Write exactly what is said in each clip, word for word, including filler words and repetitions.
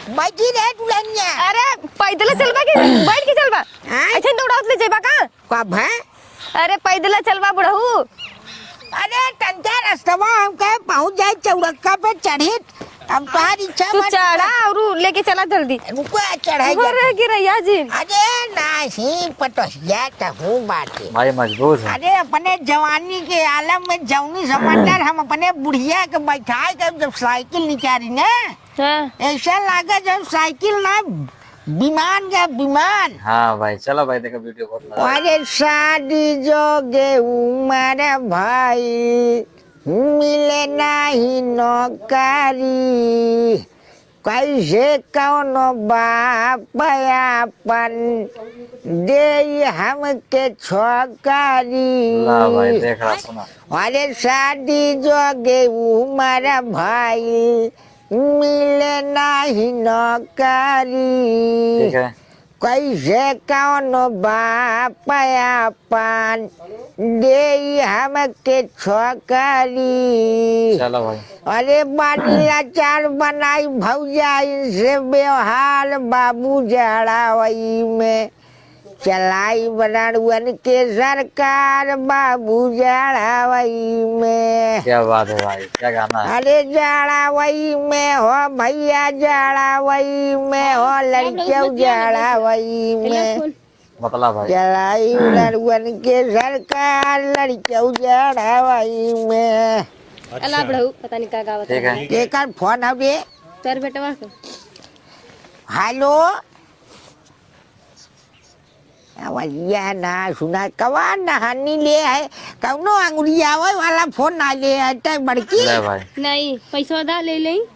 बैठी रहे दुल्हनिया। अरे, पैदल चलबा कि बैठ के चलबा? आय? ऐसे दौड़ावत ले जेबा का? कब है? अरे, पैदल चलबा बुढ़ऊ। अरे, तनका रस्तवा हम कहे पहुँच जाए चौरक्का पे चढ़ित। हम तोहार इच्छा तू बा। चढ़ा और लेके चला जल्दी। रुको, चढ़ाई ऊपर जा। रह गिरैया जी। अरे, नाही, पटोहिया तहू बाटे। भाई मजबूर है। अरे, अपने जवानी के आलम में जौनी समंदर हम अपने बुढ़िया के बैठाए के जब साइकिल निकाली ना, हाँ। ऐसा लागे जब साइकिल ना विमान का विमान। हाँ भाई, चलो भाई, देखो वीडियो बहुत मजा आया। अरे शादी जोगे उमर भाई, मिले नाही नौकरी, कैसे कौनो बाप अपन दे हमके छोकरी। ला भाई, देख रहा, सुना। अरे शादी जोगे उमर भाई, मिले नाही नौकरी। ठीक है। कैसे कौनो बाप अपन दे हमके छोकरी। चलो भाई। अरे बानी लाचार बनाई भौजाई से व्यवहार बाबू जड़ावई में। चलाई बराड़ुअन के सरकार बाबू जाड़ावई में। क्या बात है भाई, क्या गाना है। अरे जाड़ावई में हो भैया, जाड़ावई में हो लड़कियों, जाड़ावई में। बतला भाई। चलाई बराड़ुअन के सरकार लड़कियों जाड़ावई में। अला बुढ़ऊ, पता नहीं का गावत ठीक है। है। केकर फोन हवे? तोर बेटवा के। हेलो। अवलिया ना सुना, कवा नहानी ले है, कौनो अंगुरियावे वाला फोन ना ले है, तै बड़की। ले भाई। नहीं, पैसवा दा, ले लेई।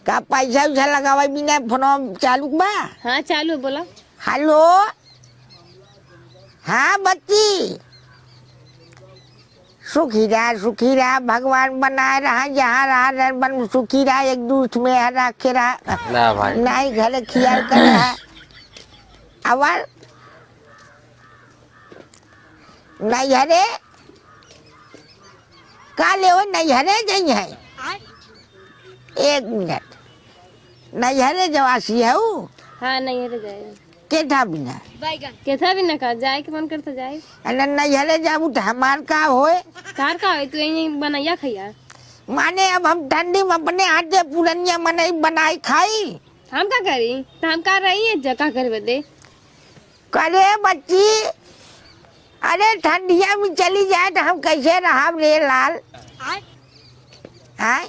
का पैसा उसा लगावे बिना फोन चालू बा? हाँ, चालू, बोला। हेलो, हाँ बच्ची। सुखी रहा, सुखी रहा, भगवान बनाए रहा, जहाँ रहा, रह बन सुखी रहा, एक दूसरे में रखे रहा। ला भाई। नाई घरे खियाल कर रहा। अवर नैहरे का ले हो, नैहरे गई है। एक मिनट, नैहरे जवासी है ऊ? हाँ, नैहरे जाए। केथा बिना? केथा बिना का? जाए के मन करता जाए। अरे नैहरे जाबू त हमार का होए? तार का होए? तू यहीं बनैया खैया। माने अब हम ठंडी में अपने हाथे पुरनिया मनई बनाई खाई। हम का करी? त हम का रही है जगह करवे दे। करे बच्ची, अरे ठंडिया में चली जाए त हम कैसे रहब रे लाल? आय?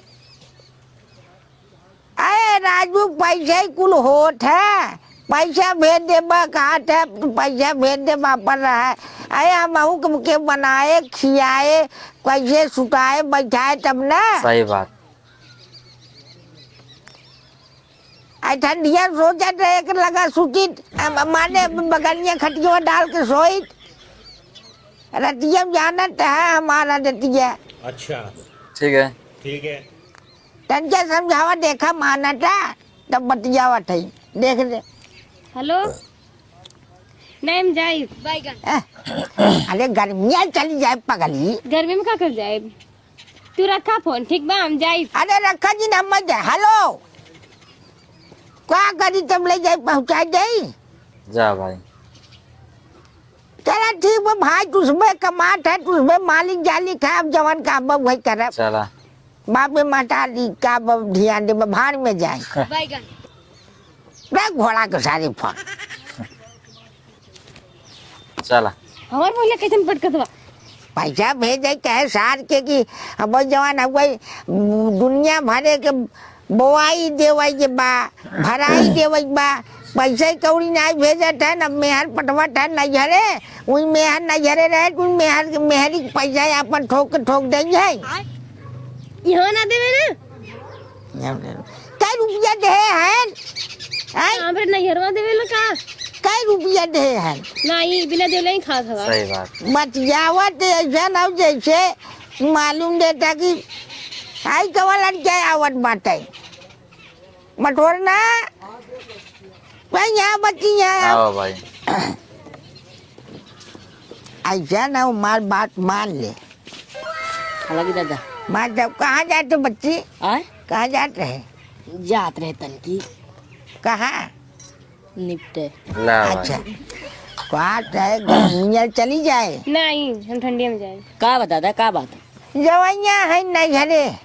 अरे राजू, पैसे ही कुल होत है, पैसा भेज देबा, कहा था, पैसा भेज देबा पर रहा है। अरे हमहू के, के बनाए, खियाए, कैसे सुताए, बैठाए तब ना। सही बात। अरे ठंडिया सोचत रहे कि लगा सुचित, अ, माने बगनिया खटिया डाल के सोइत। रतिया जानत है हमारा रतिया। अच्छा। ठीक है। ठीक है। तनके समझावा, देखा मानता, तब बतियावत है। देख ले। हेलो। नहीं, हम जाई। ए, अरे गर्मिया चली जाए पगली। गर्मी में का कर जाए? तू रखा फोन, ठीक बा, हम जाई। अरे रखा जी ना, मत जा। हेलो। का करी, तब ले जाए, पहुँचा जाई। जा भाई। चला ठीक बा भाई, तुसबे कमात है, तुसबे मालिक जालिक है, अब जवन काम बा वही करब। चला। बापे महतारी का ब-, ध्यान देबा, भाड़ में जाए। रे घोड़ा के सारे फल। चला। हमार पहिले कैसन पटकत बा? पैसा भेजे कहे सार के कि अब जवान हुआ दुनिया भरे के बोआई देवई के बा, भराई देवई के बा, पैसा कौड़ी नाई भेजत है, न मेहर पटवत है, नैहरे, उही मेहर नैहरे रहे, उही मेहर के, मेहरी के पैसा आपन ठोक के ठोक देई है। यहाँ ना देवे ना। कै रुपया देहे हैं? हैं? हमरे नैहरवा देवे ना का? कै रुपया देहे हैं? ना, ई बिना देले ही खात हवा। सही बात। बतियावत ऐसा ना हो जैसे मालूम देता कि आई कवा लड़का आवत बाटे। मटोरना, भाई यहाँ बच्ची यहाँ। आओ भाई। ऐसा ना हो, मार बात मान ले। हालांकि दादा। मार जब कहाँ जाते बच्ची? आय? कहाँ जात रहे? जात रहे तनकी। कहाँ? निपटे। ला भाई। अच्छा, बात है, गर्मियाँ चली जाए। नहीं, हम ठंडिया में जाए। का बा दादा, का बात? जवैया है नैहरे,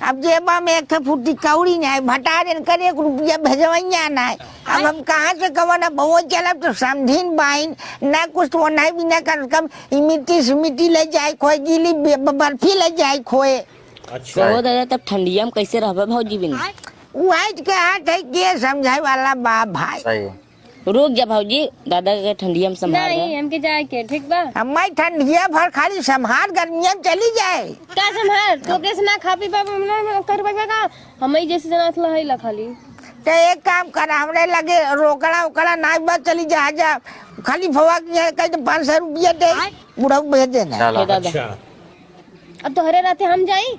अब जेबा में एक ठे फुटी कौड़ी नाहीं, भटारेन करे एक रुपया भेजवैया नाहीं। अब हम कहाँ से कवन, अब वो चलब तो समझिन बाइन, ना कुछ तो नहीं बिना कम से कम इमिटी सिमिटी ले जाए खोए, गीली बे-, ब-, बर्फी ले जाए खोए। अच्छा। कहो दादा, तब ठंडिया में कैसे रहबे भौजी बिन? उहे तो कहत है, के समझाए वाला बा भाई। सही है। रुक जा भौजी, दादा के ठंडिया में संभाल नहीं, रहे। हमके जाए के, ठीक बा? हमारी ठंडिया भर खाली संभाल, गर्मिया में चली जाए। का संभाल? तू अपने से ना खा पी पाबे, हम ना करबे का? हम ही जैसे जनात ला है ला खाली। तो एक काम कर, हमरे लगे रोकड़ा ओकड़ा ना बा, चली जा, जा। खाली फवा के यहाँ कहीं तो पाँच सौ रुपया दे, बुढ़ऊ भेज देना। चलो। हे दादा। अच्छा। अब तोहरे रहते हम जाई?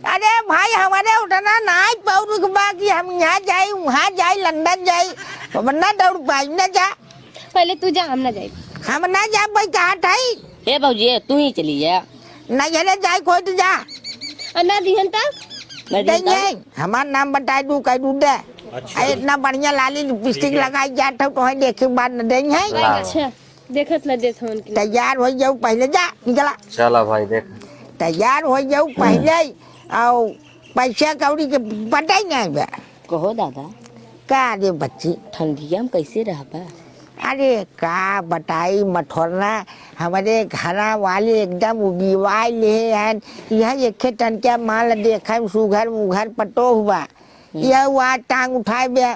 अरे भाई, हमारे उठना नाई पौरुख बा कि हम यहाँ जाई, वहाँ जाई, लंदन जाई, हम ना दौड़ पाई, ना जा। पहले तू जा, हम ना जाई। हम ना जा भाई, कहाँ ठाई? ए भौजी, तू ही चली जा। नहीं, अरे जाई कोई तो जा। और ना दिहन तब? ना दिहन तब? देंगे, हमार नाम बताए दू, कह दू दे। अच्छा। आ, इतना बढ़िया लाली लिपस्टिक ठीक है। लगाई जात हो, तो है देखे बाद न देंगे। वाह। अच्छा। देखत ला देत हवन कि ना। तैयार होइ जाऊ पहिले, जा, निकला। चला भाई, देख। तैयार होइ जाऊ पहिले, अउ पैसा कौड़ी के पता ही नहीं बा। कहो दादा। का रे बच्ची? ठंडिया में कैसे रहबा? अरे का बताई मठोरना, हमरे घरा वाले एकदम उबिवाई ले हैं। यह एक ठे टंटिया माल देखे सुघर मुघर पटोह बा। हम्म। यह हुआ टांग उठाए बे,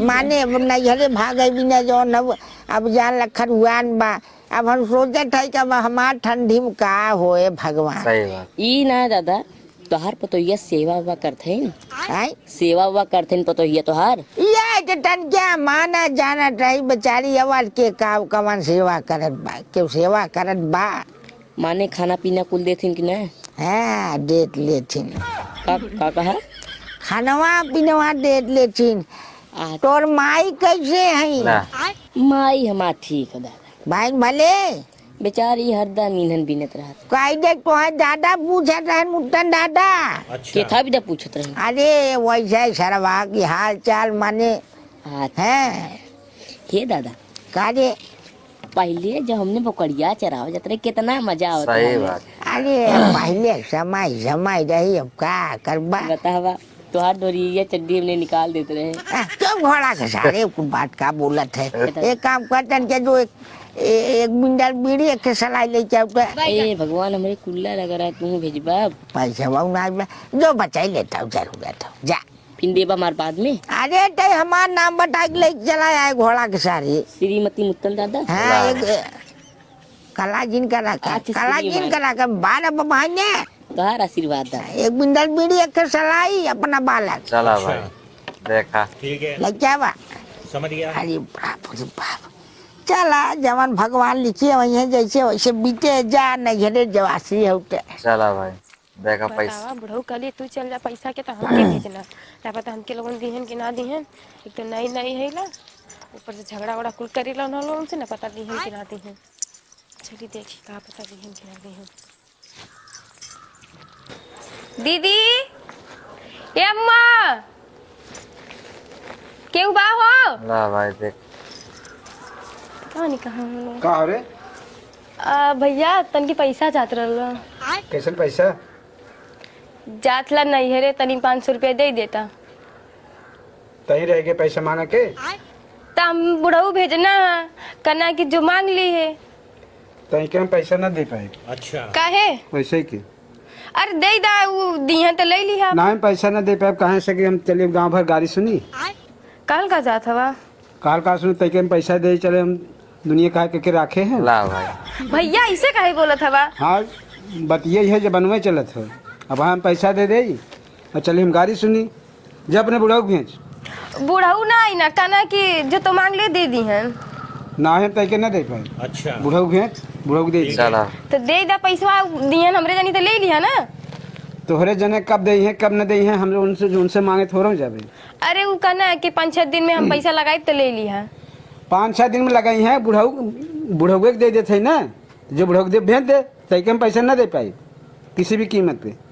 माने अब नैहरे भागे बिना जौन अब, अब जान लखन हुआन बा। अब हम सोचत है कि अब हमार ठंडी में का होए भगवान। सही बात। ई ना दादा, तोहार पतोहिया सेवा उवा करथिन? आय? सेवा उवा करथिन पतोहिया तोहार? ये तो टन क्या माना जाना रही बेचारी, अवार के का कवन सेवा करत बा, केहू सेवा करत बा? माने खाना पीना कुल देथिन कि ना? हाँ, देत लेथिन। का, का कहा? खानवा पीनवा देत लेथिन। आ- तोर माई कैसे है? ना। माई हमार ठीक है दादा। भाई भले? बेचारी हरदम इन्हन बिनत रहत। काई देख तोहे दादा पूछत रहन, मुत्तन दादा। अच्छा। केथा भी तो पूछत रहन। अरे, वैसे सरवा की हाल चाल माने। अच्छा। हैं? हे दादा। का रे? पहिले जब हमने बकरिया चरावे जात रहे, कितना मजा आवत रहे। सही बात। अरे, पहिले समय, समय रही, अब का करबा? बतावा, तोहार डोरिया चड्डी हमने निकाल देत रहे। आ, क्यों घोड़ा के सारे कुल बात का बोलत है? एक काम करतन के जो एक, ए-, एक बिंडल बीड़ी, एक के सलाई लेके आउते। ए भगवान, हमरे कुल्ला लग रहा, तू भेजबा? पैसा बाऊ ना आइबा, जो बचाई लेता हूँ, जरूरत हो, जा। फिर देबा मार बाद में। अरे, ते हमार नाम बता के लेके चला आए घोड़ा के सारे। श्रीमती मुत्तन दादा? हाँ, वाह। एक, ए, कला जिन करा का, अच्छा, कला श्रीमान। जिन करा का, बारह बबा ने। तोहार आशीर्वाद दा। एक बिंदल बीड़ी, एक सलाई, अपना बालक। चला अच्छा। भाई, देखा। ठीक है। लग जावा। समझ गया। अरे बाप रे बाप। चला, जवन भगवान लिखे वही है, जैसे वैसे बीते जा, नैहरे जवासी होते। चला भाई। देखा पैसा। बतावा, बुढ़ऊ कहली, "तू चल जा पैसा के, तो हमके भेजना। ना पता हमके लोगन दिहन कि ना दिहन। एक तो नई नई है ला, ऊपर से झगड़ा वगड़ा कुल करी ला उन्होंने लोगन से, ना पता दिहन कि ना दिहन। चली देखी, का पता दिहन कि ना दिहन।" दीदी, ए अम्मा, केहू बा हो? ला भाई देख। पता नहीं कहाँ हो। का हो रे? आ, भैया, तनकी पैसा चाहत रहल। कैसन पैसा? जात ला नैहरे, तनी पाँच सौ रुपया दे देता। तहीं रह के पैसा मांगा के? त हम बुढ़ऊ भेजना है, कना की जो मांग ली है। तहीं के हम पैसा ना दे पाए। अच्छा। काहे? वैसे ही के। अरे दे दा, उ दिहन त ले लिहा। ना, हम पैसा ना दे पाए, काहे से कि हम चले गांव भर गारी सुनी। काल का जात हवा? काल का सुनी, तैके हम पैसा दे चले, हम दुनिया का के, के राखे हैं। ला भाई। भैया, इसे काहे बोलत हवा? हाँ, बतिये है जो बनवे चलत हो। अब हम पैसा दे दे और चले हम गारी सुनी। जा अपने बुढ़ऊ के भेज। बुढ़ऊ ना आई ना, कहना कि जो तो मांग ले दे दिहन। ना, हम तैके ना दे पाए। अच्छा। बुढ़ऊ के भेज, बुढ़ऊ के दे दी। चला। तो दे दा पैसवा, दिहन हमरे जानी तो ले लिहा ना। तोहरे जने कब दे हैं, कब न दे हैं, हम उनसे, उनसे मांगे थोड़ा जाबे। अरे उ कहना कि पाँच छह दिन में हम पैसा लगाई तो ले लिहा। पाँच छह दिन में लगाई हैं, बुढ़ऊ, बुढ़ऊ के दे देते हैं ना, जो बुढ़ऊ के दे, भेज दे, तैके हम पैसा ना दे पाए किसी भी कीमत पे।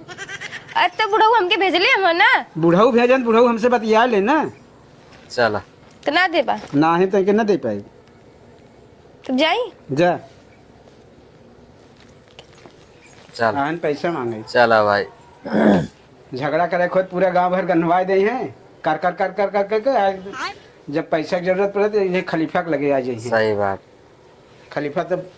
अरे तो बुढ़ऊ हमके भेजले हम ना। बुढ़ऊ भेजन, बुढ़ऊ हमसे बतिया ले ना। चला। तो ना देबा? नाही, तो के ना दे पाई। तब जाई? जा। चल। आन पैसा मांगे। चला भाई। झगड़ा करे खुद पूरा गांव भर गन्हवाए दे हैं। कर, कर, कर, कर, कर, कर, कर, आज जब पैसा के जरूरत पड़े तो ये खलीफा के लगे आ जाइए। सही बात। खलीफा तब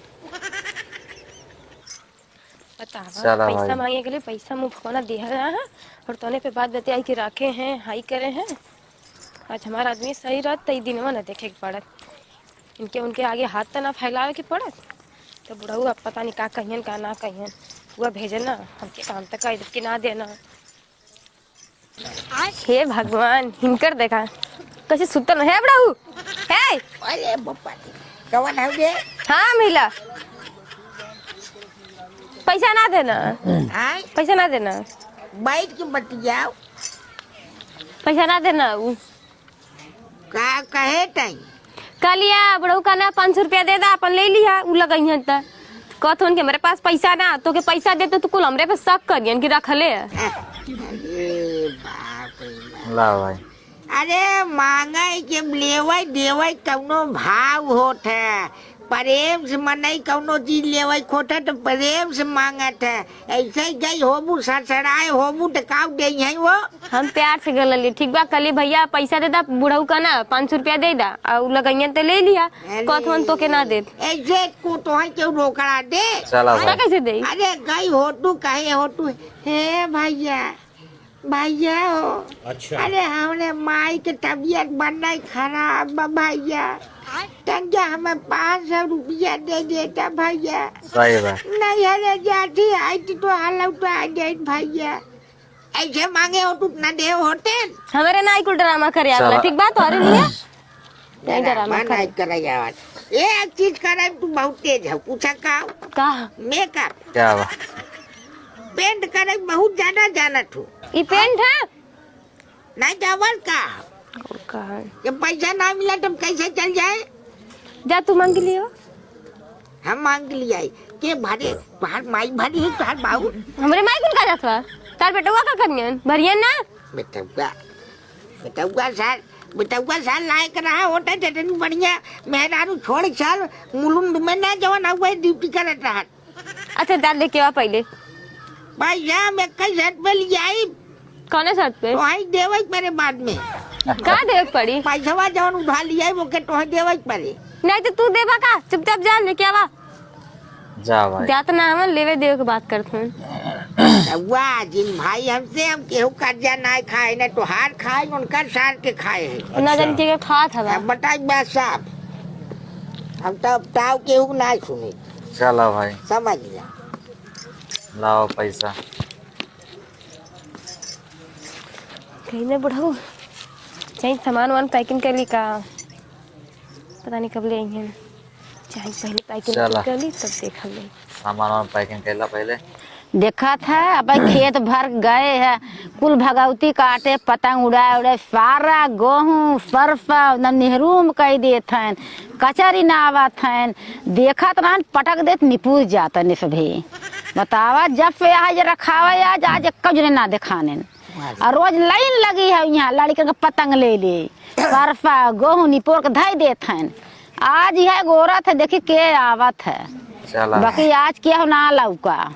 बतावा, चला पैसा भाई। मांगे के लिए पैसा मुफ्त कोना दिया रहा है, और तोने पे बात बतियाई के रखे हैं, हाई करे हैं। आज हमारा आदमी सही रहत, त ई दिनवा न देखे के पड़त। इनके उनके आगे हाथ त ना फैलावे के पड़त। तो बुढ़ऊ अब पता नहीं का कहियन, का ना कहियन। हुआ भेजन ना, हमके काम तक कह कि ना देना। हे भगवान, हिनकर देखा, कैसे सुतल है बुढ़ऊ। हे! अरे बप्पा रे, कवन हउवे? हाँ, मिला। पैसा ना देना। आय? पैसा ना देना। बैठ के बतियाओ। पैसा ना देना उ। का कहे तई? कहलिया, बुढ़ऊ का ना पाँच सौ रुपया दे दा, अपन ले लिहा, उ लगइहन त। कहत हन कि हमरे पास पैसा ना, तोके पैसा दे तो तू कुल हमरे पे शक करियन कि रखले है। अरे बाप रे बाप। ला भाई। अरे मांगे के लेवे देवे कौनो भाव होत है। प्रेम से मनई कौनो चीज लेवे खोटे तो प्रेम से मांगत है। ऐसे ही गई होबू, सड़सड़ाए होबू तो काउ दे है वो। हम प्यार से गलली, ठीक बा, कहली, "भैया पैसा दे दा, बुढ़ऊ का ना पाँच सौ रुपया दे दा, और लगइयन तो ले लिहा।" अरे, कहत हन तोके ना देब। ऐसे को तो है क्यों रोकड़ा दे? चला तो भाई। कैसे दे? अरे गई हो तू, कहे हो तू, "हे भैया, भैया हो, अच्छा। अरे हमरे माई के तबीयत बड़ा खराब बा भैया, तंजा हमें पाँच सौ रुपया दे देता भैया।" सही बात। नहीं, अरे जाती आई तो, तो हाल उठा दे भैया। ऐसे मांगे हो तू ना दे होते। हमरे ना कुल ड्रामा करे आवेला, चला। ठीक बा, तोरे लिए। नहीं ड्रामा ड्रामा करे। नहीं करे यार। एक चीज करे तू बहुत तेज है, पूछा का? का? मेकअप। क्या बात? पेंट करे बहुत ज्यादा जानत हो। ई पेंट है? नहीं, डबल का? और का है? जब पैसा ना मिला, तब कैसे चल जाए? जा, तू मांग लियो। हम मांग लिया है। के भरे? तोहार माई भरी है, तोहार बाबू? हमरे माई कुल का जात बा? तार बेटवा का करियन? भरियन ना? बेटवा, बेटवा सार, बेटवा सार लायक रहा होता, जतनी बढ़िया मेहरारू छोड़ के सार मुलुंड में ना जवन हुआ ड्यूटी करत रहा। अच्छा, दाल लेके आवा पहिले। भाई, हम इक्कीस शर्त पे ले आई। कौने शर्त पे? तोहई देवे के परे बाद में। का देवे के पड़ी? पैसवा जौन उधार लिया है, ओके तोहई देवे के परे। नहीं तो तू देबा का? चुपचाप जा, लेके आवा। जा भाई। जात ना, हम लेवे देवे के बात करत हन। वाह, जिन भाई हमसे हम केहू कर्जा ना खाए, ना तोहार खाए, उनकर सार के खाए है। ना जान के, के खात हवा। अब बताई बात साहब, हम तो अब ताऊ केहू ना सुने। चला भाई। समझ लिया। लाओ पैसा। कहीं ना बुढ़ऊ, चाहे सामान वामान packing कर ली का? पता नहीं कब ले आई हैं। चाहे पहले packing चला। कर ली, तब देख ले। सामान वामान packing कर ला पहले। देखत है, अब खेत भर गए है, कुल भगौती काटे, पतंग उड़ाए उड़ाए, सारा गोहूँ, सरसों, एकदम निहरूम कई देत हैं, कचरी ना आवत हैं। देखत रहन, पटक देत, निपुर जात ने सभे। बतावा, जब से यहाँ ये रखावा आज, आज एक जने ना देखानेन। अरे। और रोज लाइन लगी है यहाँ, लड़के के पतंग ले ले, सरफा, गोहूँ निपोर के धई देत हैं। आज यह गोरत है, देखी के आवत है। चला। बाकी आज केहू ना लौका।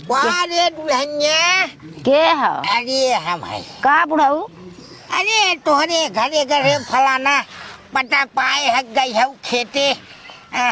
वाह रे दुल्हनिया। के ह? अरे हम है। का बुढ़ऊ? अरे तोहरे घरे घरे फलाना पता पाए है, गई है खेते। आ,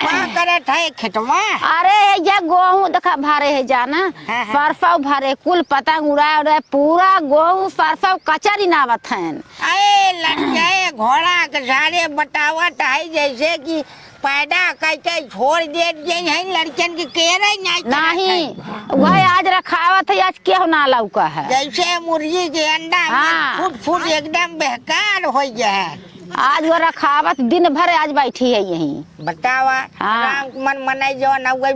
का करत है खेतवा? अरे ये गोहूँ देखा भरे है जाना, हाँ, हाँ। सरसों भरे, कुल पतंग उड़ाए उड़ाए पूरा गोहूँ सरसों कचरी नावत हैं। अरे लड़के घोड़ा के सारे बतावत है जैसे कि पैदा कई के छोड़ देत जे हैं लड़कन के केरे नहीं करत नहीं, है। वह आज रखावत है, आज केहू ना लौका है। जैसे मुर्गी के अंडा में हाँ। फुट फुट एकदम बेकार हो गया है। आज वो रखावत दिन भर आज बैठी है यहीं। बतावा, हाँ। राम मन मनाई जवन हुआ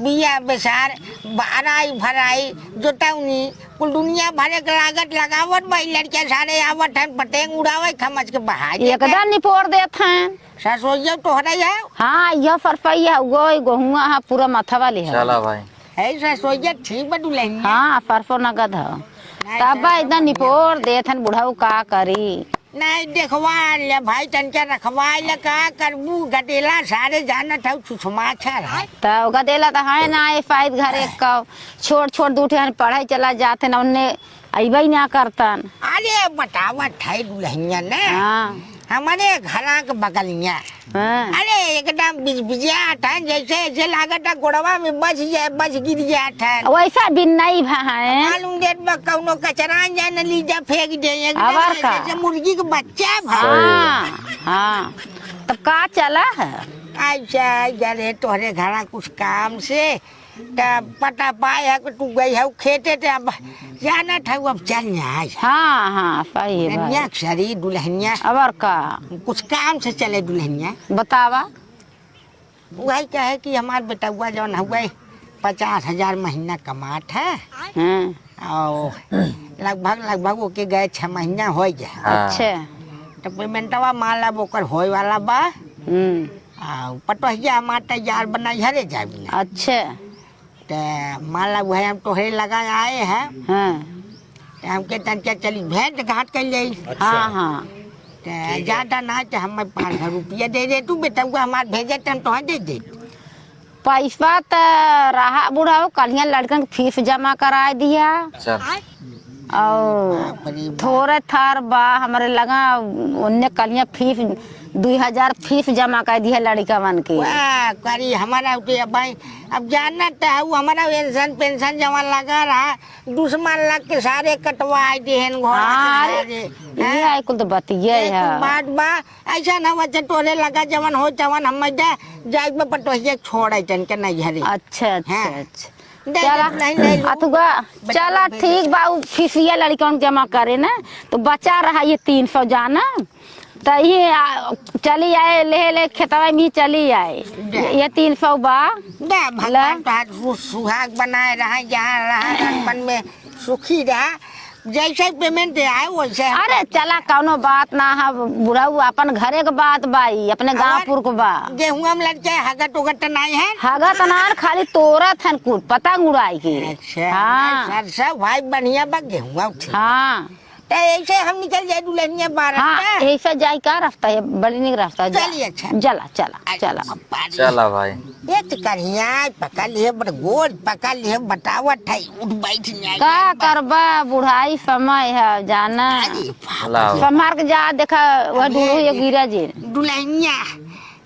बिया बेसार, बहराई भराई, जोतौनी, कुल दुनिया भरे के लागत लगावत बा, ई लड़के सारे आवत हैं, पतंग उड़ावे, खमच के बहा देत हैं। एकदम निपोर देत हैं। ससुरिया तोहरा ही है? हाँ, यह सरसोईया है, गो-, गोहुआ है, पूरा माथा वाली है। चला भाई। है ससुरिया ठीक बा दुल्हनिया? हाँ, सरसों नगद है। नहीं, तब सरसों एकदम बढ़िया। निपोर देत हैं, बुढ़ऊ का करी। नहीं, देखवा ले भाई, तनका रखवा ले, का करबू? गदेला सारे जानत हऊ, छुछमाछर है। त गदेला त है ना, ए पाइत घर एक कौ। छोट छोट दू ठे पढ़े चला जात हैं, उन्ने अइबे ना करतन। अरे, बतावत है दुलहिनिया ने, हाँ। हमरे घरा के बगलिया। हाँ। अरे, एकदम बिजबिजात है, जैसे, ऐसे लागत है गोड़वा में बस जाए, बस गिर जात है। वैसा भी नहीं भा है। मालूम देत बा, कौनो कचरा जाए न ली जा फेंक दे, एकदम अबर का? जैसे मुर्गी के बच्चा भा। हाँ, हाँ। तब का चला है? अच्छा, जा रे, तोहरे घरा कुछ काम से, त पता पाए है कि तू गई है खेते, त अब जानत है, अब चल जाए। हाँ, हाँ, सही है भाई। दुलहिनिया के सरी, दुलहिनिया। अबर का? कुछ काम से चले दुलहिनिया। बतावा। वही कहे कि हमार बेटउआ जौन हुए, पचास हजार महीना कमात है। हाँ। और लगभग, लगभग ओके गए छह महीना हो गया। हाँ। अच्छा। तो पेमेंटवा मान ला ओकर होए वाला बा। हम्म। आ, पटोहिया हमार तैयार बा, नैहरे जाबी ना। अच्छा। त मान ला, उहे हम तोहरे लगा आए हैं। हाँ। त हमके तनके चली भेंट घाट कर ले। अच्छा। हाँ, हाँ। त ठीक है। ज्यादा ना, त हम पाँच सौ रुपया दे दे तू, बेटउआ हमार भेजे, त हम तोहे दे दे। पैसा त रहा बुढ़ऊ, कलिया लड़कन के फीस जमा कराए दिया। अच्छा। और बाप रे बाप। थोड़े थार बा हमरे लगा, उन्ने कलिया फीस, दुई हजार फीस जमा कर दिया लड़िकवन के। वाह, करी हमारा के भाई, अब जानत है, उ हमारा पेंशन, पेंशन जमा लगा रहा, दुश्मन लग के सारे कटवाए दिहन घर हाँ, के अरे, सारे। ये हैं? है कुल तो बतिये ये है। कुल बात बा, ऐसा ना बच्चा तोरे लगा जवन हो तवन हम दे, जाइब पटोहिया छोड़ आई तन के नहीं हरे। अच्छा, अच्छा, हाँ। अच्छा। दे, चला, दे, नहीं, नहीं, अथुआ, बेटा, चला, बेटा। ठीक बा, उ फीसिया लड़िकन जमा करे ना, तो बचा रहा ये तीन सौ जाना, तो ये आ, चली आए, ले, ले, खेतवा में चली आए। दे। ये, ये तीन सौ बा। दे, भगवान ला। तोहार सु-, सुहाग बनाए रहा, जहाँ रहा, मन में सुखी रहा, जैसे पेमेंट आए, वैसे हम अरे, चला, कौनो बात ना है, बुढ़ऊ, अपन घरे के बात बा, ई अपने गाँवपुर के बा। गेहुआ में लड़के हगत उगत तो नहीं है? हगत ना, खाली तोरत हन कुल, पतंग उड़ाई के। अच्छा, हाँ। सरसा भाई बढ़िया बा, गेहुआ उठे। हाँ। तो ऐसे हम निकल जाए दुल्हनिया बारह हाँ, का? ऐसे जाए का रास्ता है, बड़ी निक रास्ता है, जा। चलिए, अच्छा। चला, चला, अच्छा, चला। बाबा रे। चला भाई। ये तो करिया पकड़ लिए, बड़ गोर पकड़ लिए, बतावत है, उठ बैठ नहीं का करबा, बुढ़ाई समय है, जाना। अरे बाप रे। लाओ। संभार के जा, देखा, वह अबे ढूंढो ये दे-, गिरा जे। दुल्हनिया,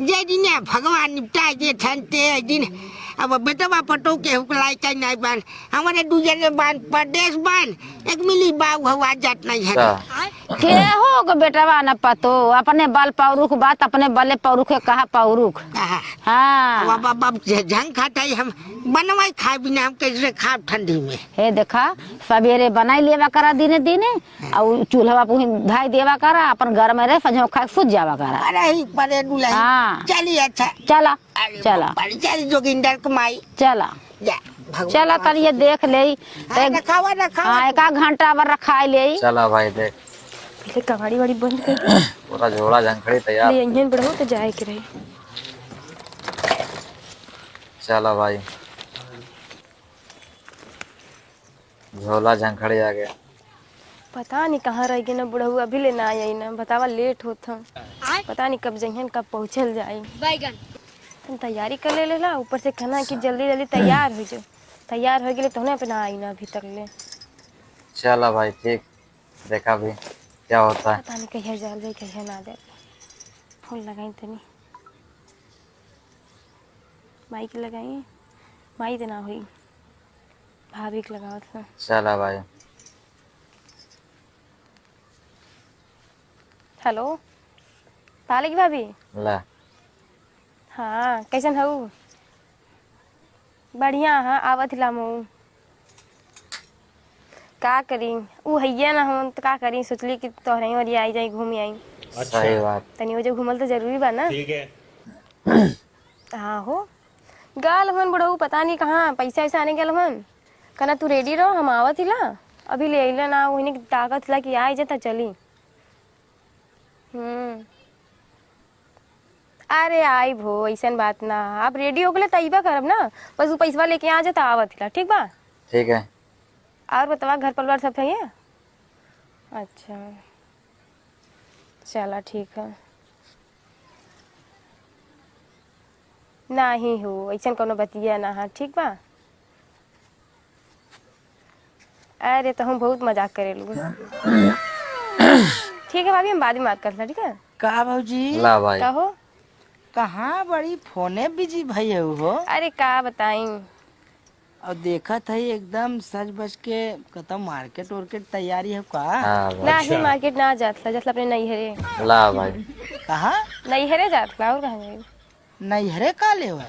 जे दिने भगवान निपटा के थनते, दिन अब बेटवा पटो के हुकलाई कहीं नहीं बन, हमारे दू जने बन, परदेश बन, एक मिली बाऊ हवा जात नहीं है। अच्छा। केहू के बेटवा न पतो, अपने बल पौरुख बात, अपने बले पौरुख के कहा पौरुख। कहा। हाँ। अब, अब, अब झ-, झंग खाटाई हम बनवाई खाए बिना हम कैसे खाब ठंडी में? हे देखा, सवेरे बनाई लेवा करा दिने दिने, हाँ। और चूल्हा पर ही धाई देवा करा, अपन घर में रहे, संझो खाए सूत जावा करा। अरे ही परे दुल्हन। हाँ। चली अच्छा। चला, अरे चला। बाबा रे, चल जोगिंदर के माई। चला। जा, भगवान चला, तनी ये देख ले। हाँ, तै-, रखावा, रखावा। हाँ, एक आध घंटा भर रखाई ले। चला भाई, देख। पहले कबाड़ी वाड़ी बंद कर दे। पूरा झोला झंखड़ी तैयार। ले, इंजन बढ़ाओ तो जाए के रही। चला भाई, झोला झंखड़ी आ गया। पता नहीं कहाँ रह गए ना बुढ़ऊ, अभी ले ना आई ना, बतावा लेट होत हम। पता नहीं कब जइहन, कब पहुँचल जाई। बैगन। हम तैयारी कर ले लेला, ऊपर से कहना कि जल्दी जल्दी तैयार हो जाओ। तैयार हो गए तो ना अपना आई ना अभी तक ले। चला भाई, ठीक, देखा भी क्या होता है। पता नहीं कहिया जाल जाई, कहिया ना जाए। फोन लगाई तनी, माई के लगाई, माई तो ना हुई, भाभी के लगावत ना। चला भाई। हेलो, पालक भाभी। ला। हाँ, कैसन हऊ? बढ़िया, हाँ, आवत हिला मऊ। का करी, ऊ हइये ना हम, त का करी, सोचली कि तोहरे ओरी आई जाई, घूमी आई। अच्छा। सही बात। तनी ओजे घूमल त जरूरी बा ना। ठीक है। हाँ हो, गल हन बुढ़ऊ, पता नहीं कहाँ, पैसा वैसा आने गल हन। कहना, "तू रेडी रहो, हम आवत हिला।" अभी ले अइला ना, वही ताकत हिला कि आई जाता, चली। हम्म। अरे आइब हो, अइसन बात ना। आप रेडी हो गले त अइबा करब ना। बस उ पैसवा लेके आ जा त आवत हिला, ठीक बा? ठीक है। और बतावा, घर परिवार सब सही है? अच्छा। चला, ठीक है। नाही हो, ऐसन कौनो बतिया ना है, ठीक बा? अरे, तो हम बहुत मजाक करेलू। ठीक है भाभी, हम बाद में बात करत ला, ठीक है? का भौजी? ला भाई। का हो? कहाँ बड़ी फोने बिजी भई हो? अरे, का बताई? और देखत है एकदम सज बज के, कतौ मार्केट वार्केट तैयारी है का? हाँ, भाई। नाही, अच्छा। मार्केट ना जात ला, जात ला अपने नैहरे। ला भाई। कहाँ? नैहरे जात ला, और कहाँ जाई? नैहरे का लेवे?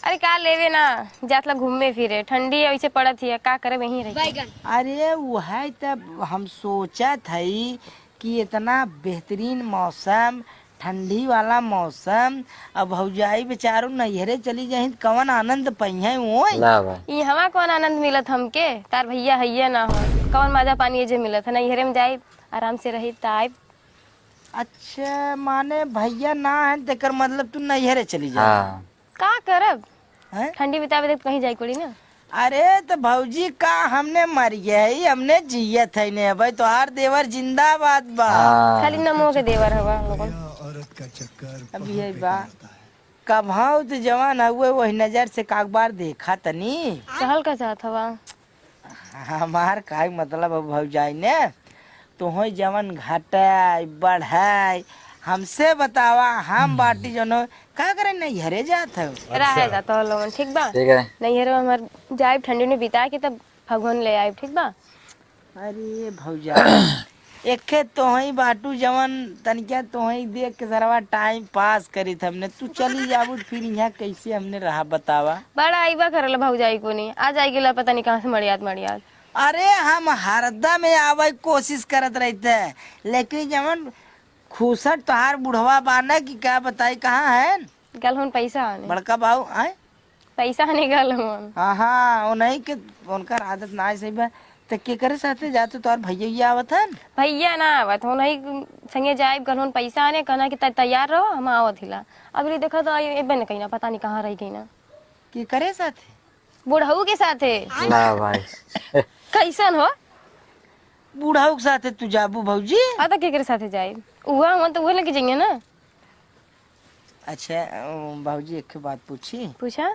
अरे का लेवे ना, जात ला घूमे फिरे, ठंडी ऐसे पड़त ही है, का करे, वहीं रही। अरे वह तब हम सोचत हई कि इतना बेहतरीन मौसम, ठंडी वाला मौसम, अब भौजाई बेचारू नैहरे चली जाही त कवन आनंद पइहें ओए? ला भाई। इहवा कौन आनंद मिलत हमके, तार भैया हइये ना हो, कौन मजा पानी एजे मिलत है, नैहरे में जाई, आराम से रही, त आइब। अच्छा, माने भैया ना है, तेकर मतलब तू नैहरे चली जा। हाँ। का करब? हैं? ठंडी बितावे देख कहीं जाए पड़ी ना। अरे, तो भौजी, का हमने मर गए है, हमने जियत है ने, भाई, तोहार देवर जिंदाबाद बा। हाँ। खाली नमो के देवर हवा लोगन। अब ये बा, कभाऊ तो जवान हुए, वही नजर से काकबार देखा तनी। कहल का चाहत हवा? हमार का मतलब है भौजाई ने, तोहई जवन घटाई, बढ़ाई, हमसे बतावा, हम बाटी जनो, का करे नैहरे जात हो? रहे दा तो लोगन, ठीक बा? ठीक है। नैहरे में हमार जाइब ठंडी में बिता के तब फगुन ले आइब, ठीक बा? अरे भौजाई, एके तोहई बाटू जवन तनिका तोहई देख के सरवा टाइम पास करित हमने, तू चली जाबू फिर यहाँ कैसे हमने रहा बतावा? बड़ा आइबा करल भौजाई को नहीं, आ जाए गेला पता नहीं कहाँ से मड़ियात मड़ियात। अरे हम हरदम आवे कोशिश करत रहते, लेकिन जवन खुसट तोहार बुढ़वा बा ना कि का बताई कहाँ है? गल होन पैसा आने। बड़का बाऊ आए? पैसा आने गल होन। हाँ, हाँ, वो नहीं कि उनकर आदत ना सही बा। त केकरे साथे जात हो? तोहार भैया ही आवत हन? भैया ना आवत हो, नहीं संगे जाइब, गल होन पैसा आने, कहना कि त-, तैयार रहो, हम आवत हिला। अब री देखा तो आई, एबे न कहीं ना, पता नहीं कहाँ रह गई ना। केकरे साथे? बुढ़ऊ के साथे। ला भाई। कैसन हो? बुढ़ऊ के साथे तू जाबू भौजी? हाँ, तो केकरे साथे जाई? उहा हम तो उहे लेके जाइए ना। अच्छा, अ, भौजी, एक बात पूछी? पूछा।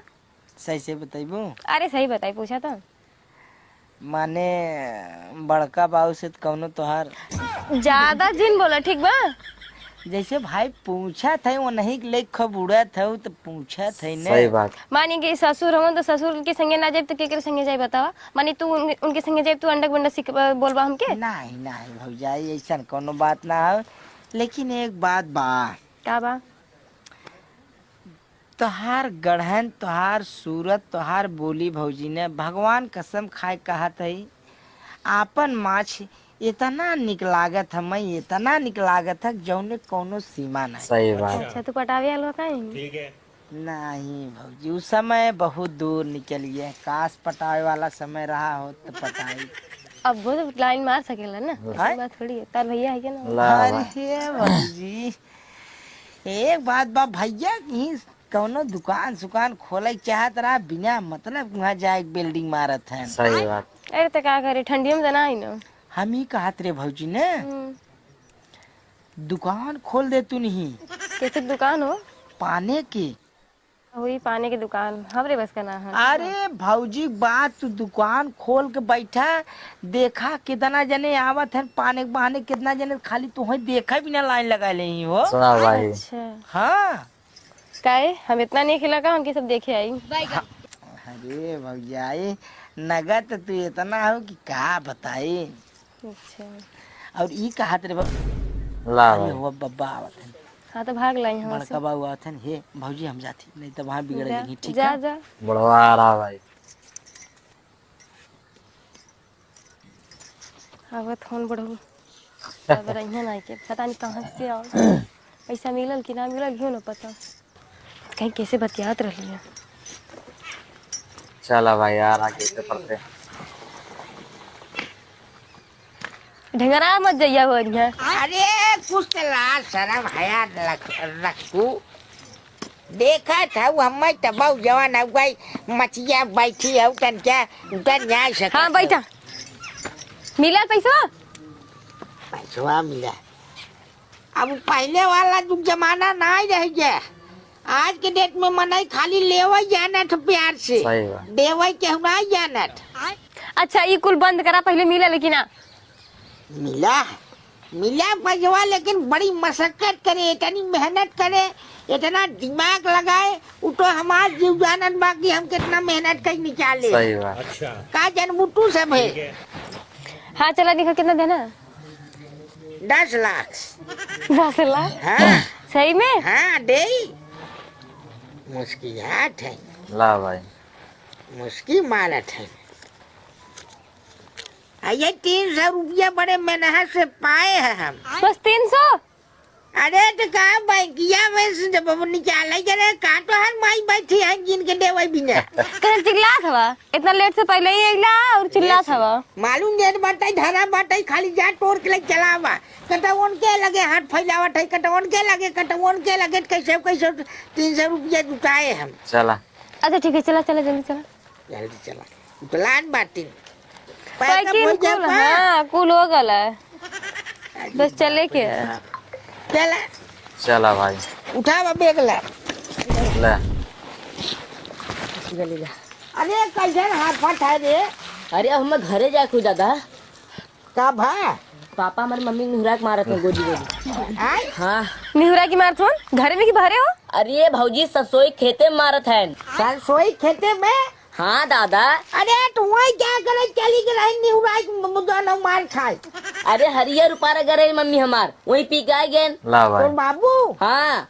सही से बतैबू? अरे, सही बताई, पूछा तो। माने, बड़का बाऊ से त कौनो तोहार ज्यादा जिन बोला, ठीक बा? जैसे भाई पूछत है, वो नहीं लेख बुड़त है, तो पूछत है ने। सही बात। मानी कि ससुर हवन, तो ससुर के संगे ना जाइब, तो केकरे संगे जाई बतावा? मानी तू उन-, उनके संगे जाइब, तू अंडक बंडक सिख-, बोलबा हमके? नहीं, नहीं भौजाई, ऐसन कौनो बात ना हो, लेकिन एक बात बा। का बा? तोहार गढ़न, तोहार सूरत, तोहार बोली भौजी ने, भगवान कसम खाए कहत हई, आपन माछ इतना निक लागत है, मैं इतना निक लागत है, जौने कौनो सीमा नहीं। सही बात। अच्छा, तू पटावे आलो का ही? ठीक है। नहीं भौजी, उस समय बहुत दूर निकल गया, काश पटावे वाला समय रहा हो तो पटाई। अब वो तो लाइन मार सकेला ना, ऐसी बात थोड़ी है। तार भैया है क्या ना? ला अरे भाई। हे भौजी, एक बात बा, भैया कहीं कौनो दुकान सुकान खोले के चाहत रहा, बिना मतलब वहाँ जाए के बिल्डिंग मारत है। सही बात। अरे तो का करे, ठंडियों में तो ना आई ना। हम ही कहत रे भौजी ने, हम्म। दुकान खोल दे तू नहीं। कैसे दुकान हो? पाने के। वही पाने के दुकान, हमरे बस का ना है। अरे भौजी, बात तू दुकान खोल के बैठा, देखा कितना जने आवत हैं पाने के बहाने, कितना जने खाली तुहे देखा बिना लाइन लगा ले ही हो। सुना भाई। अच्छा। हाँ। काहे, हम इतना नहीं खिला का, हमके सब देखे आई। हाँ। अरे भौजाई, नगद तो तू इतना हो कि का बताई। अच्छा। और ई कहत रे बा-, ला अरे भाई। हो बब्बा आवत हैं। हाँ, तो भाग लाई यहाँ बड़का से। बाबू आवत हैं, हे भौजी हम जाती, नहीं तो वहाँ बिगड़ जा, जाएगी, ठीक जा, है? जा। बुढ़वा आ रहा भाई। आवत होन बुढ़ऊ। अब रहिया ना के, पता नहीं कहाँ से आओ। पैसा मिलल कि ना मिलल, इहो ना पता। कहीं कैसे बतियात रहली है। चला भाई यार, आगे से पढ़ते। ढेंगरा मत जइया हो रही है। अरे, कुछ तो लाज शरम हया रख, रखू। देखत हऊ, हम्मे त बहु जवान हऊ गई, मचिया बैठी हऊ, तन क्या, तन न्याय से हाँ, बैठा। मिला पैसा? पैसवा मिला। अब पहिले वाला जुग जमाना नाहीं रह गया। आज के date में मनई खाली लेवइ जानत ह प्यार से, सही बात। देवइ केहू नाहीं जानत। अच्छा, ई कुल बंद करा, पहिले मिला लेकिन आ। मिला, मिला पैसवा, लेकिन बड़ी मशक्कत करे, इतनी मेहनत करे, इतना दिमाग लगाए, उ तो हमार जीव जानत बा कि हम कितना मेहनत कर निकाले। सही बात। अच्छा। का जनबू तू सब है? ठीक है। हाँ, चला, देखो कितना देना। दस लाख। दस लाख? हाँ। सही में? हाँ, देई। मुस्कियात है। ला भाई। मुस्की मारत है। आ ये तीन सौ रुपया बड़े मेहनत से पाए हैं हम। बस तीन सौ? अरे तो का बैंकिया में से जब हम निकाले करे, का तोहर माई बैठी है जिनके देवे बिना? कहे चिल्लात हवा, इतना late से पहिले ही अइला और चिल्लात हवा। मालूम देत बाटे, धरा बाटे, खाली जा तोड़ के ले चलावा। कटा उनके लगे हाथ फैलावत है, कटा उनके लगे, कटा उनके लगे, कैसे कैसे तीन सौ रुपया जुटाए हम। चला। अच्छा ठीक है, चला, चला, जल्दी चला। जल्दी चला। उतलान बाटिन। पैसा पैकिन हो गया कुल, बा? हाँ, कुल हो गल है। बस चले के है। चला। चला भाई। उठावा बैग ला। ले। ले ला। अरे, कैसन हाफत है रे? अरे, अब हमें घरे जाए कोई दादा। का भा? पापा हमारे मम्मी निहुरा के मारत हैं गोदी गोदी। आय? हाँ। निहुरा के मारत हन? घरे में कि बहरे हो? अरे भौजी, सरसोई खेते में मारत हैं। सरसोई खेते में? हाँ दादा। अरे तो वही क्या करे, चली के रही निहुरा के म-, म-, दोनों मार खाए। अरे हरियर उपारा गए रही मम्मी हमार, वही पी के आ गए। ला भाई। तोर बाबू? हाँ।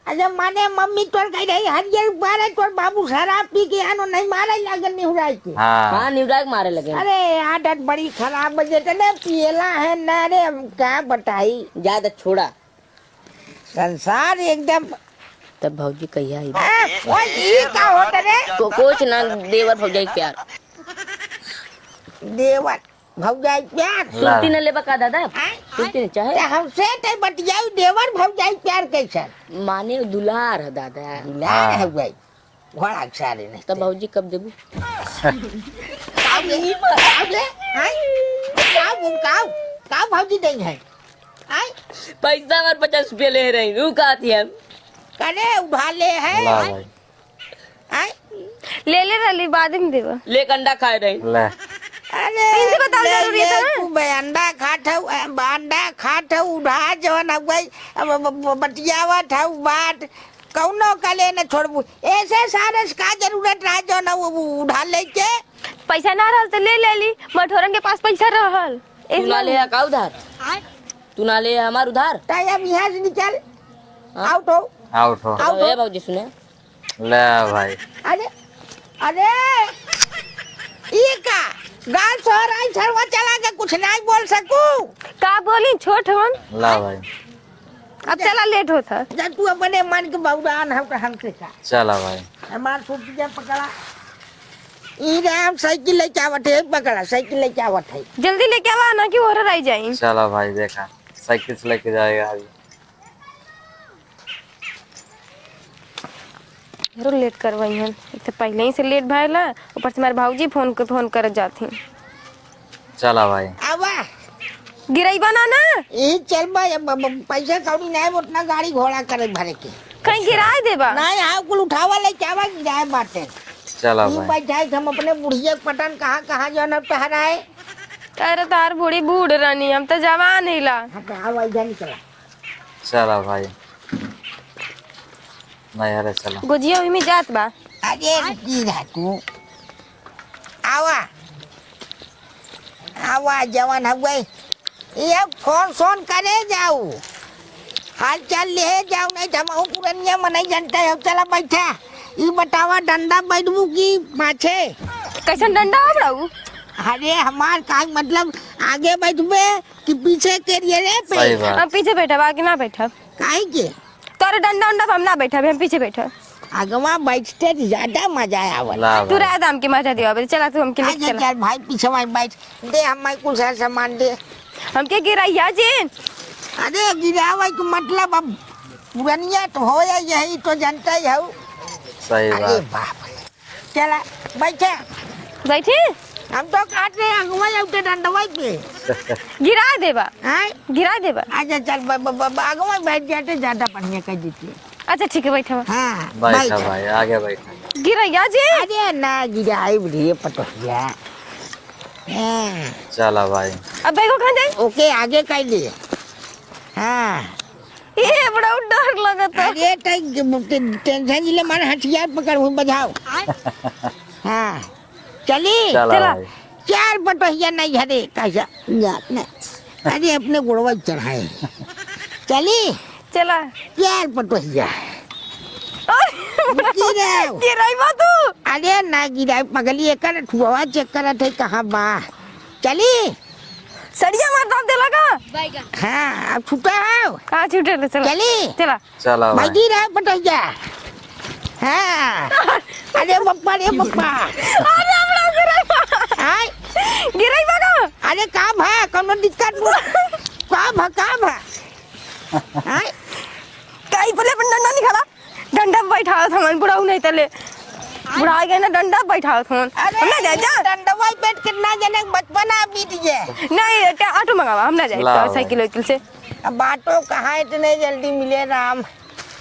अच्छा, माने मम्मी तोर कह रही, "हरियर बारे तोर बाबू शराब पी के आनो नहीं मारे लागल निहुराई के।" हाँ। हाँ, निहुराई के मारे लगे। अरे, आदत बड़ी खराब है, जितने पियला है ना रे, हम क्या बताई। ज्यादा छोड़ा। संसार एकदम। तब भौजी कहिया आई? हाँ, ओ, ई का होत रे? को-, कुछ ना, देवर भौजाई के प्यार। देवर। भौजाई प्यार। ला। सुरती न लेबा का दादा? आय, सुरती आय। न चाहे? ते हमसे ते बतियाई देवर भौजाई प्यार कैसन? माने दुलार है दादा। दुलार हाँ। है भाई। घोड़ा के सारे नहीं तब ते। भौजी कब देबू? काऊ ले? काऊ ले? आय? काऊ, काऊ, काऊ भौजी देंगे हैं? आय? पैसा हमार पचास रुपया ले रही, ऊ कहती है। करे उधार ले है? ला भाई। आय? ले ले रहली, बाद में देबा। ले के अंडा खाए रही। ले। अरे, इनसे बताओ ले, जरूरी ले, था ना? तू बे अंडा खात हऊ, अ, अंडा खात हऊ, उधार जवन हऊ गई, अब ब-, ब-, बतियावत हऊ बात, कौनो का ले न छोड़बू। ऐसे सारे से का जरूरत रहा जवन उ-, उ-, उधार लेके? पैसा ना रहल तो ले लेली, मठोरन के पास पैसा रहल। तू ना ले का उधार? आय? तू ना ले हमार उधार? ताई अब यहाँ से निकल। हाँ? Out हो। Out हो। Out हो। ए भौजी सुने। ले भाई। अरे, अरे, ई का? गाल सोहर आई, सरवा चला के कुछ नहीं बोल सकू। का बोली, छोट हन। ला भाई। अब चला, late होत है। जब तू अपने मन के बौरान हो तो हमसे का? चला भाई। हमार सूट के पकड़ा। ई राम साइकिल लेके आवत है, पकड़ा, साइकिल लेके आवत है। जल्दी लेके आवा ना कि ओहर रह जाई। चला भाई, देखा, साइकिल से लेके जाएगा अभी। ढेरो late करवाई हन। एक तो पहिले ही से late भइला, ऊपर से हमार भौजी फोन के फोन करत जात ही। चला भाई। आवा। गिरइबा ना ना? यही चल बा, अब, अब पैसा कौड़ी नाहीं, उतना गाड़ी घोड़ा करे भरे के। कहीं गिराए देबा? नाहीं, हाँ, कुल उठावा लेके आवा, गिराए बाटे। चला ई भाई। बैठाई हम अपने बुढ़िया के पटन कहाँ, कहाँ जो न टहराए। अरे तार बूढ़ी बूढ़ रहनी, हम तो जवान हिला। हाँ, तो आवा, इधर निकला। चला भाई, नैहरे चला। गोजिया ओही में जात बा। अरे रुकी रह तू। आवा, आवा, जवन हउए। ये फोन सोन करे जाऊ, हाल चाल ले जाऊ, नहीं तो हमहू पुरनिया मनई जनता है। चला बैठा, ई बतावा, डंडा बैठबू की पाछे? कैसन डंडा हो बड़ाऊ? अरे हमार का मतलब, आगे बैठबे कि पीछे के लिए रे पे? सही बात। हम पीछे बैठब, आगे ना बैठब। काहे के? तोरे डंडा उंडा पे हम ना बैठब, हम पीछे बैठब। आगवा बैठते तो ज्यादा मजा आवल। ला तू भाई। रह दे, हमके मजा दियो। अबे चला, तू हमके लेके अच्छा, चला। चल भाई, पीछे में बैठ। दे, हम कुछ है सामान दे। हमके गिराइया जी। अरे गिरावे के मतलब, अब पुरनिया तो हो या यही तो जनता ही हऊ। सही अरे बात। बाप रे। चला, बैठे। बैठी? हम तो कहत रहे अगुआ जाऊ के डंडवा पे। गिराइ देबा। हैं? गिराइ देबा। अच्छा, चल, ब-, ब-, ब-, ब-, अगुआ बैठ जाते, ज्यादा बढ़िया कर देती। अच्छा, ठीक है, बैठा। हाँ, बैठा बैठ। भाई, आगे बैठा। गिरैया जी। अरे ना, गिराइब रे पटोहिया। हाँ। चला भाई। अब बैगो कहाँ जाई? ओके, आगे कर लिए। हाँ। ए, बड़ा डर लगत है। अरे, तै टे-, टेंशन जिले मार, हथियार पकड़, हुई बजाओ। हाँ। चली? चला चला। भाई। चार पटोहिया नहीं हरे, कैसा? जा, नहीं। अरे, अपने गोड़वा चढ़ाए। चली? चला। चार पटोहिया। रुकी रे। गिराइबा तू? अरे, ना गिराई, पगली, एकर ठुआ चेक करत है, कहाँ बा? चली? सड़िया मार दाब देला का? हाँ, अब छूटा है। हाँ, छूटे ले, चला। चली? चला। चला भाई। बैठी रहे पटैया। हाँ। अरे बप्पा रे बप्पा। अरे हमरा गिराइबा। आय। गिराइबा का? अरे का भा, कौनो दिक्कत बा? का भा, का भा? आय। काई पहले अपन डंडा निकाला। डंडा पे बैठावत हमन, बुढ़ऊ नहीं तले। बुढ़ा गए ना, डंडा पे बैठावत हमन। अरे, हम ना जाए, जा। डंडवा पे कितना जने के बचपना बीत गए। नहीं, टे-, ऑटो मंगावा, हम ना जाए, ला तो भाई। साइकिल वाइकिल से। अब ऑटो कहाँ इतने जल्दी मिले राम।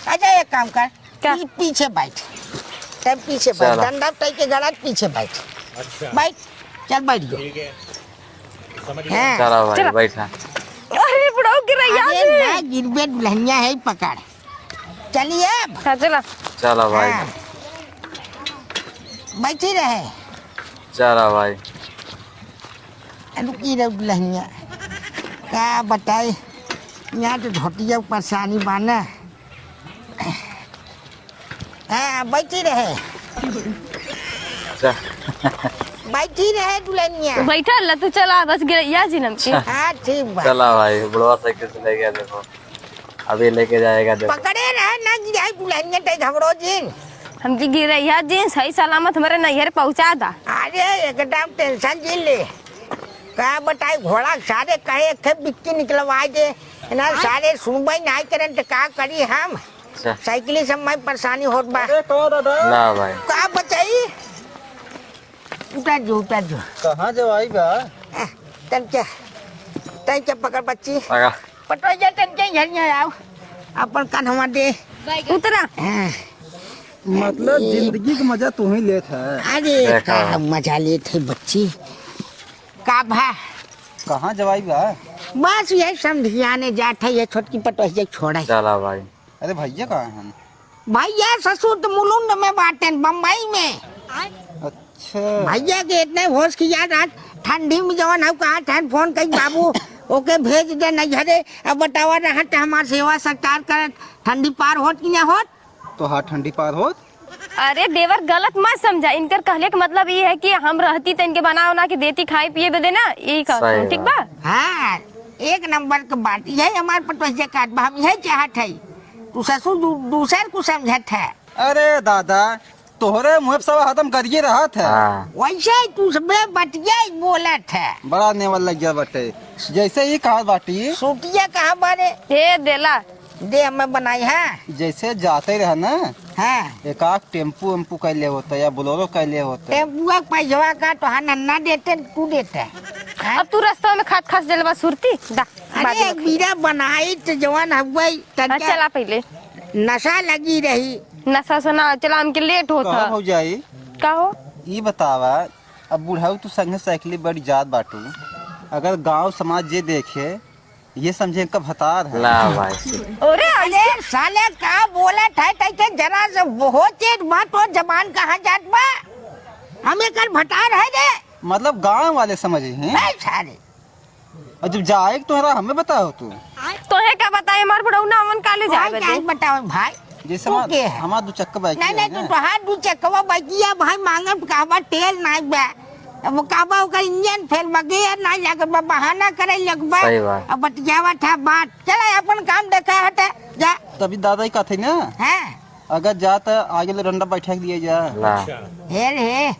अच्छा, एक काम कर, क्या? पी-, पीछे बैठ। तब पीछे बैठ, चला। डंडा पे के गलत पीछे बैठ। अच्छा। बैठ, चल बैठ गयो। ठीक है। समझ गया। हाँ। चला भाई, चला। बैठा। अरे, बुढ़ऊ गिरैया अरे जी। ना, गिरबे दुल्हनिया है, पकड़। चलिए अब। हाँ, चला। चला भाई। हाँ। बैठी रहे। चला भाई। रुकी रहे दुल्हनिया। का बताई, यहाँ तो झोटिया परेशानी बाना। हाँ, बैठी रहे। चल। बैठी रहे दुल्हनिया। बैठल ला तू, चला, बस गिरैया जी नमके। हाँ, ठीक बा। चला भाई, बुढ़वा साइकिल से ले गया, देखो। अभी लेके जाएगा, देखो। पकड़े रहे ना, गिराई दुल्हनिया, तै घबरो जिन। हमके गिरैया जी सही सलामत हमरे नैहर पहुँचा दा। अरे, एकदम टेंशन जिन ले। का बताई, घोड़ा सारे कहे, एक ठे बिक्की निकलवा दे। ना, सारे सुनबे नहीं करें, तो का करी हम? अच्छा। साइकिल से मैं परेशानी होत बा। अरे, कहो दादा। ला भाई। का बचाई? उतर जो, उतर जो। कहाँ जवाई बा? आ, तन क्या, तन क्या पकड़ बच्ची? पकड़। पटो जा, तन क्या घर में आओ। अपन कान्हवा दे। उतरा। हाँ। मतलब जिंदगी का मजा तू ही लेत है। अरे, देखा। का मजा लेत है बच्ची? का भा? कहाँ जवाई बा? बस यही समधियाने जात है, ये छोटकी पटोहिया छोड़ा है। चला भाई। अरे भैया कहाँ हैं? भैया ससुर तो मुलुंड में बाटेन, बम्बई में। अच्छा। भैया के इतने होश कि यार आज ठंडी में जवन हउ कहा ठहन फोन कई बाबू, ओके भेज दे नैहरे। अब बतावा रहत हमार सेवा सत्कार करत, ठंडी पार होत कि ना होत? तो हाँ, ठंडी पार होत। अरे देवर, गलत मत समझा। इनकर कहले के मतलब ई है कि हम रहती त इनके बना उना के देती खाए पिए बदे ना, यही कहत सही हूँ, ठीक बात। बा? हाँ, एक नंबर के बात यही हमार पटोहिया काट बा, हम यही चाहत है। तू ससुर दू-, दूसर को समझत है। अरे दादा, तोहरे मुँह पे सब हरदम गरिए रहत है। हाँ। वैसे ही तू सबे बतिया ही बोलत है। बड़ा नेवल लग गया बटे। जैसे ही कहा बाटी। सूटिया कहाँ बारे? ए देला। दे हमें बनाई है। जैसे जाते रहे ना, हाँ। एक आध टेम्पू वेम्पू कर ले होता या बोलेरो कर ले होता। टेम्पुआ के पैसवा का तो हाँ नन्ना देते, तू देते। हाँ? अब तू रास्ता में खात खास जलवा सुरती दा। अरे बाद में एक बीरा बनाई तो जवान हगवाई हाँ, तनिका चला पहले। नशा लगी रही। नशा से ना चला, हमके लेट होत कहो है। भौजाई, का हो? ई बतावा, अब बुढ़ऊ तू संगे साइकिल बड़ी जात बाटू, अगर गांव समाज जे देखे, ये समझे इनका भतार है। ला भाई। अरे अरे साले का बोलत है, तैके जरा से बहुत तेज बा, तो जबान कहाँ जात बा? हम एकर भतार है रे। मतलब गांव वाले समझे हैं। ए सारे। और जब जाए के तोहरा हमें बताओ तू। तोहे का बताए, हमार बुढ़ऊ ना अवन काले जाए भाई, बदे। क्या बताओ भाई? जैसे तू हमार, के है? हमार दू चक्का बाइक नहीं, है नहीं, तू ना। तोहार दू चक्कवा बाइकिया भाई मांगब कहबा तेल नाई बा। अब वो कहबा ओकर इंजन फेल बा, गियर नाई लागत बा, बहाना करे लगबा। सही बात। अब बतियावा था बात। चला अपन काम देखा हटे, जा। तभी दादा ही कहते ना। हैं? अगर जात आगे ले डंडा बैठा के लिए जा। ला। हेल हे।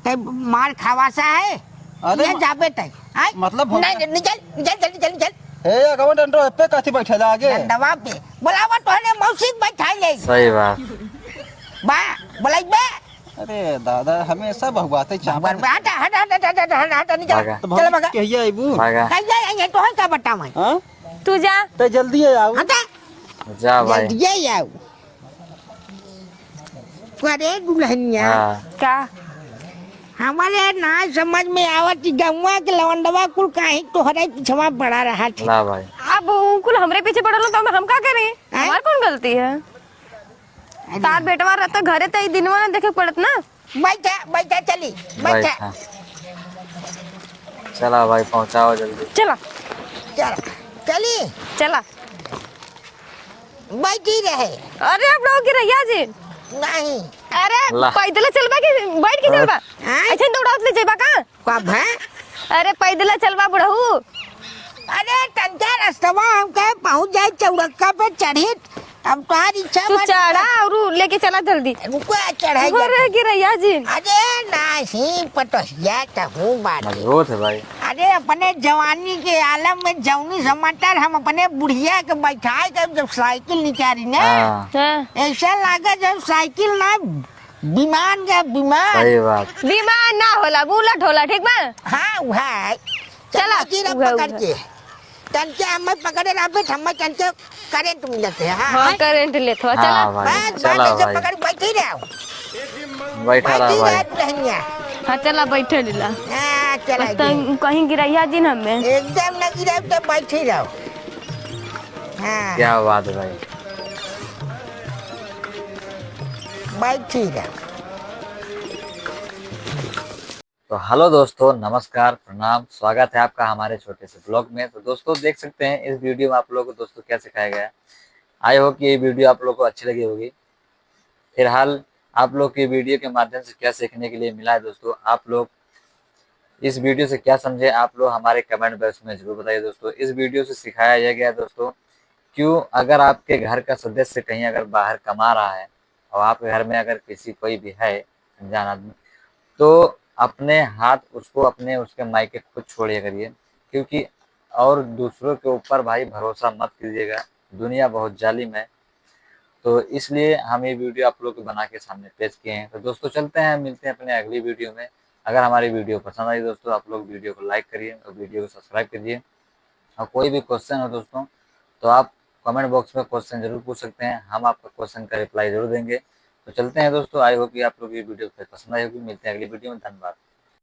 तै मार खावा सा है? अरे ये म-, जाबे तै। आय? मतलब हम नहीं, नहीं, निकल, निकल, जल्दी, जल्दी, चल। ए, अगवा डंडो पे काथी बैठे ला आगे? डंडवा पे। बोलावा तोहरे मौसी के बैठा ले। सही बात। बा, बोलाई बे। अरे दादा, हमेशा भगवाते चापत। हट, हट, हट, निकल। भागा। तो चल, भागा। कहिया आइबू? भागा। कहिया आई है, तोहर का बताऊं? हाँ? तू जा। तो जल्दी आऊ। हाँ, जा। जा भाई। जल्दी आऊ। अरे दुल्हनिया। हाँ। का? हमारे ना समझ में आवत कि गौवा के लवंडवा कुल काहे तोहरे पिछवा पड़ा रहा थे। ला भाई। अब उ कुल हमरे पीछे पड़ल, तो हम, हम का करी? हैं? हमार कौन गलती है? अरे। तार बेटवा रहता घरे, त ई दिनवा ना देखे पड़त ना। बैठा, बैठा, चली, बैठा। बैठा। चला भाई, पहुँचाओ जल्दी। चला। चला, चली। चला। बैठी रहे। अरे, अब लोग गिरैया जी। नहीं। अरे, ला। पैदल चलबा कि बैठ के चलबा? हाँ? अच्छा, दौड़ावत ले जेबा का? कब है? अरे, पैदल चलबा बुढ़ऊ। अरे, तनका रस्तवा हम कहे पहुँच जाए चौरक्का पे चढ़ी, अब तोहार इच्छा तू बा। चढ़ा और लेके चला जल्दी। रुको, चढ़ाई रुको, जाता। अरे, गिरैया जी। अरे, नाही, पटोहिया त हूँ बाटे। मजबूत है भाई। अरे, अपने जवानी के आलम में जौनी समाचार हम अपने बुढ़िया के बैठाए के जब साइकिल निकाली ना, हाँ। हाँ। ऐसा लागे जब साइकिल ना विमान के विमान। सही बात। विमान ना होला, बुलेट होला, ठीक बा? हाँ, उहे। चला, चला, की ना उहे, पकड़ उहे। के। तनके हमें पकड़े रहबे, हमें तनके करंट मिलत है, हाँ, हाँ, हाँ। करंट लेत हवा, चला। हाँ भाई, बस, चला बस, ऐसे भाई। पकड़, बैठी रहो। बैठा रहा बैठी भाई। रह, दुल्हनिया। हाँ, चला, बैठे लीला। हाँ, चला बस गई। तंग कहीं गिरैया जी न हमें। एकदम न गिराओ, तो बैठी रहो। हाँ। क्या बात है भाई। बैठी रहो। तो हेलो दोस्तों, नमस्कार, प्रणाम, स्वागत है आपका हमारे छोटे से ब्लॉग में। तो दोस्तों, देख सकते हैं इस वीडियो में आप लोगों को दोस्तों क्या सिखाया गया है। आई होप कि ये वीडियो आप लोगों को अच्छी लगी होगी। फिलहाल आप लोग की वीडियो के माध्यम से क्या सीखने के लिए मिला है दोस्तों, आप लोग इस वीडियो से क्या समझे, आप लोग हमारे कमेंट बॉक्स में जरूर बताइए दोस्तों। इस वीडियो से सिखाया यह गया दोस्तों, क्यों अगर आपके घर का सदस्य कहीं अगर बाहर कमा रहा है और आपके घर में अगर किसी कोई भी है अनजान आदमी, तो अपने हाथ उसको, अपने उसके मायके खुद छोड़िए करिए, क्योंकि और दूसरों के ऊपर भाई भरोसा मत कीजिएगा, दुनिया बहुत जालिम है। तो इसलिए हम ये वीडियो आप लोग को बना के सामने पेश किए हैं। तो दोस्तों, चलते हैं, मिलते हैं अपने अगली वीडियो में। अगर हमारी वीडियो पसंद आई दोस्तों, आप लोग वीडियो को लाइक करिए और वीडियो को सब्सक्राइब कीजिए। और कोई भी क्वेश्चन हो दोस्तों, तो आप कमेंट बॉक्स में क्वेश्चन जरूर पूछ सकते हैं, हम आपका क्वेश्चन का रिप्लाई जरूर देंगे। तो चलते हैं दोस्तों, आई होप कि आप लोग ये वीडियो पसंद आई होगी। मिलते हैं अगली वीडियो में, धन्यवाद।